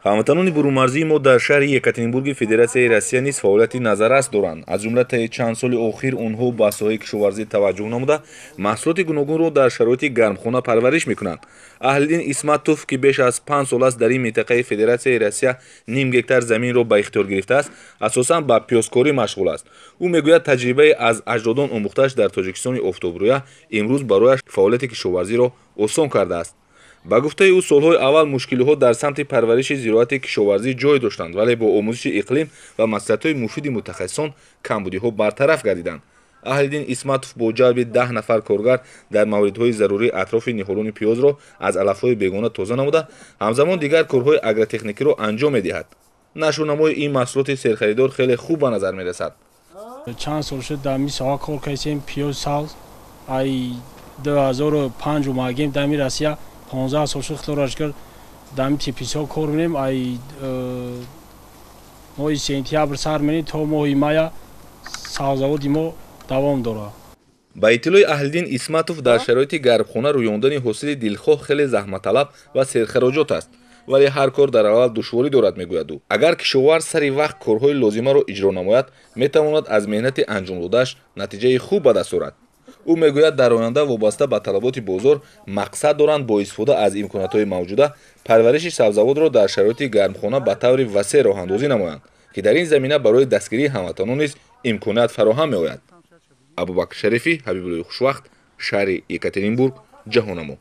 Ҳамватанони бурунмарзии мо дар шаҳри Екатеринбурги Федератсияи Россия низ фаъолияти назаррас доранд. Аз ҷумла таи чанд соли охир онҳо ба соҳаи кишоварзӣ таваҷҷӯҳ намуда, маҳсулоти гуногунро дар шароити гармхона парвариш мекунанд. Аҳлиддин Исматов, ки беш аз 5 сол аст дар ин минтақаи Федератсияи Россия ним гектар заминро ба ихтиёр гирифтааст, асосан ба пиёзкорӣ машғул аст. Ӯ мегӯяд, таҷрибаи аз аҷдодон омӯхтааш дар Тоҷикистони офтобрӯя имрӯз барояш фаъолияти кишоварзиро осон кардааст. Ба гуфтаи ӯ, солҳои аввал мушкилиҳо дар самти парвариши зироати кишоварзӣ ҷой доштанд, вале бо омӯзиши иқлим ва маслиҳатҳои муфиди мутахассисон камбудиҳо бартараф гардиданд. Аҳлиддин Исматов бо ҷалби 10 нафар коргар дар мавридҳои зарурӣ атрофи ниҳолони пиёзро аз алафҳои бегона тоза намуда, ҳамзамон дигар корҳои агротехникиро анҷом медиҳад. Нашъунамои ин маҳсулоти серхаридор хеле хуб ба назар мерасад. Чанд сол шуд дар ми соҳа кор кардем, пиёз сабз. Ай 2005 омадем дар ми Россия, 15 сол шуд, худоро шукр, дар ми теплица кор менем. Ай моҳи сентябр сар менем, то моҳи мая сабзаводи мо давом дорад. Ба иттилои Аҳлиддин Исматов, дар шароити гармхона рӯёндани ҳосили дилхоҳ хеле заҳматталаб ва серхароҷот аст, вале ҳар кор дар аввал душворӣ дорад, мегӯяд ӯ. Агар кишоварз сари вақт корҳои лозимаро иҷро намояд, метавонад аз меҳнати анҷомдодааш натиҷаи хуб ба даст орад. Ӯ мегӯяд, дар оянда вобаста ба талаботи бозор мақсад доранд бо истифода аз имкониятҳои мавҷуда парвариши сабзавотро дар шароити гармхона ба таври васеъ роҳандозӣ намоянд, ки дар ин замина барои дастгирии ҳамватанон низ имконият фароҳам меояд. Абубакр Шарифӣ, Ҳабибуллои Хушвақт, шаҳри Екатеринбург, Ҷаҳонамо.